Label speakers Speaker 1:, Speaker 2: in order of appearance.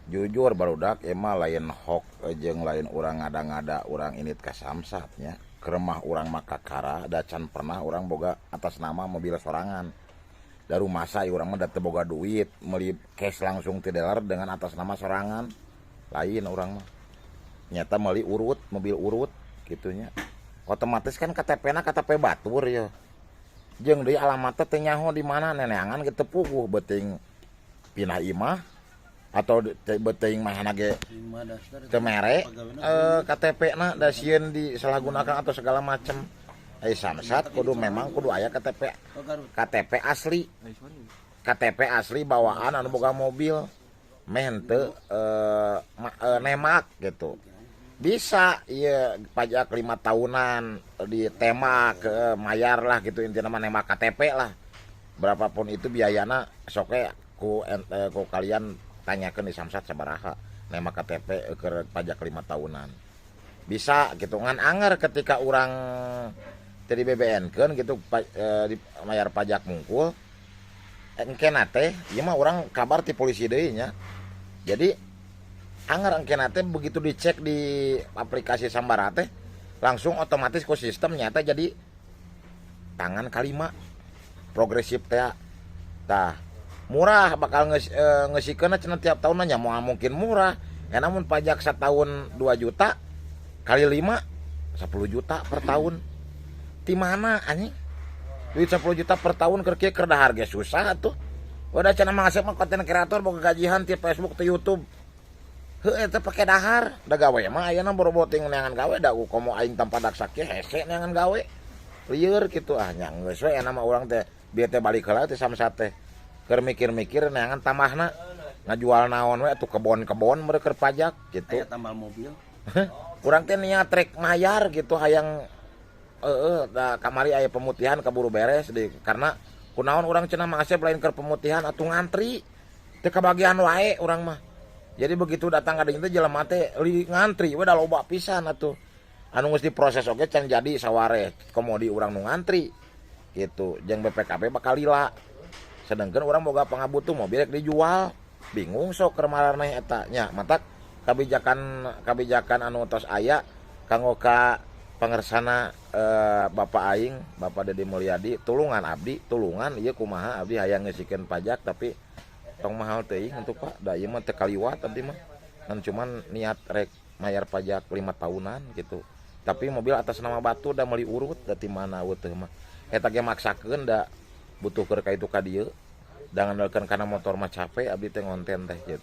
Speaker 1: Jujur barudak, emang lain hoax jeung lain urang ngada-ngada urang indit ka Samsat nya. Keur mah urang mah kakara da can pernah urang boga atas nama mobil sorangan. Da rumasa urang mah da teu boga duit meuli cash langsung ti dealer dengan atas nama sorangan. Lain urang mah. Nyata meuli urut, mobil urut gitu nya. Otomatis kan KTP na KTP batur ya. Jeung deui alamatna teu nyaho di mana, neneangan ge teu puguh, beuting pindah imah atau beuting mahana ge teu mere KTP na, da sieun disalahgunakan atau segala macem. Samsat kudu, memang kudu aya KTP, KTP asli, KTP asli bawaan anu boga mobil, meh henteu nemak gitu. Bisa iya pajak 5 tahunan ditembak ke mayar lah gitu, intinya mah nembak KTP lah, berapapun itu biayana. Sok ku kalian tanyakan di Samsat sabaraha nembak KTP ke pajak 5 tahunan bisa gitu. Ngan anger ketika urang jadi BBN kan gitu, di mayar pajak mungkul engkena teh ieu mah urang kabar ti polisi deui nya. Jadi anger engkena teh begitu dicek di aplikasi Sambara teh langsung otomatis ku sistem nyata jadi tangan kalima progresif teh. Tah murah bakal ngeusikeun cenah tiap tahun nya, moal mungkin murah ya. Namun pajak setahun 2 juta kali 5, 10 juta per tahun. Di mana anjing duit 10 juta per tahun? Keur kieu, keur dahar ge susah tuh. Udah cenah Mang Asep mah konten kreator boga gajihan ti Facebook, ti YouTube. Heuh, eta pake dahar da gawe mah ayeuna boro-boro ting neangan gawe, da komo aing tanpa daksa kieu hese neangan gawe, lieur kitu. Ah nya geus we, mah urang teh bieu teh balik heula ti Samsat teh keur mikir-mikir neangan tambahna ngajual naon we atuh, kebon-kebon mere keur pajak gitu.
Speaker 2: Aya tambal mobil.
Speaker 1: Urang teh niat rek mayar gitu, hayang heeh da kamari aya pemutihan kaburu beres di, karena kunaon urang cenah Mang Asep lain keur pemutihan atuh, ngantri teu kabagian wae urang mah. Jadi begitu datang ka dieu teh jelema teh ngantri we da loba pisan atuh. Anu geus diproses oge can jadi saware, komo di urang nu ngantri gitu. Jeung BPKB bakal lila, sedangkan urang boga pangabutuh mobil rek dijual, bingung sok keur maraneh eta nya. Matak kebijakan kebijakan anu tos aya kanggo ka pangersana Bapak aing, Bapak Dedi Mulyadi, tulungan abdi, tulungan ieu kumaha, abdi hayang ngeusikeun pajak tapi tong mahal teuing untuk Pak, da ieu mah teu kaliwat abdi mah kan, cuman niat rek mayar pajak 5 tahunan gitu, tapi mobil atas nama batur da meuli urut, da ti mana teu mah eta ge maksakeun da butuh keur ka itu ka dieu, da ngandalkeun kana motor mah capek abdi teh ngonten teh gitu.